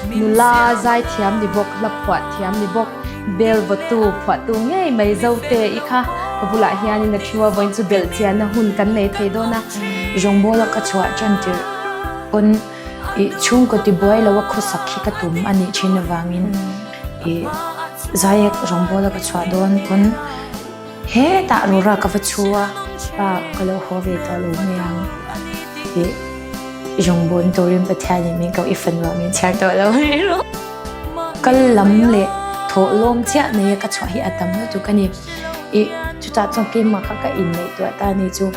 Nula zaithiam ni bawk, hla phuah thiam ni bawk, bel vawtu phuahtu ngei mai Zote i kha ka bulah hianin a thu a, vawiin chu belh chianna hun kan nei thei dawn a. Rawngbawla ka chhuah tan tirh pawn ih chhungkaw tibuai lo a khawsak hi ka tum a nih thin avangin ih zaiek rawngbawla ka chhuah dawn pawn Hetah rora ka va chhu a, pa ka lo haw ve tawh lo mai ang tih rawngbâwn turin Pathianin min koh i fanu ah min chhiar tawh lo mai rawh. Kal lam leh thawh lawm chiah nei a ka chhuah hi a tam lutuk a ni. Ih chutah chuan keimah kha ka inneihtuah ta a ni chu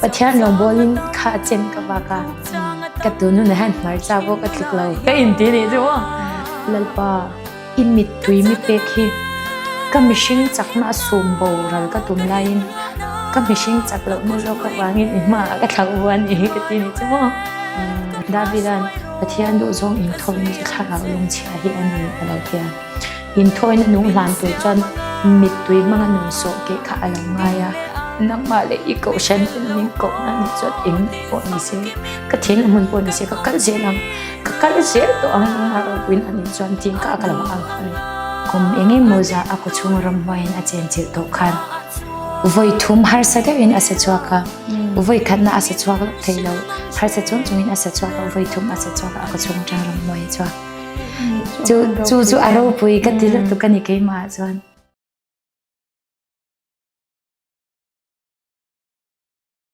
Pathian rawngbâwlin kha a chen ka vak a, ka tununah hian hmarcha pawh ka tluk lo ka inti nih chu maw. Lalpa. I mittui mi pek hi ka mihring chakna a sum boral ka tum laiin ka mihring chak lohna zawk avangin i hmaah ka thlauh vu a ni hi ka ti ni chu maw? Davida'n Pathian duhzawng inthawina chu thlarau lungchhia hi a ni a lo ti a. Inthawina nung hlan tur chuan mittui hmanga nun sawh keh kha a lo ngai a. Nangmah leh i kohhran ten min kohna ni chuan eng pawh ni se, ka thinlung hmun pawh ni se ka kal zel ang. Ka kal zel tawh ang a ropuiin a nih chuan tin ka ka lo ang a ni. Kum eng emaw zah a kawchhung ramhuaiin a chenchilh tawh khan vawi thum harsa deuhin a sa chhuak a, vawi khatna a sa chhuak loh thei lo, harsa chung chungin a sa chhuak a, vawi thum a sa chhuak a, a kawchhung atang ramhuai a chhuak. Chu chu a ropui ka ti lutuk a ni keimah ah chuan.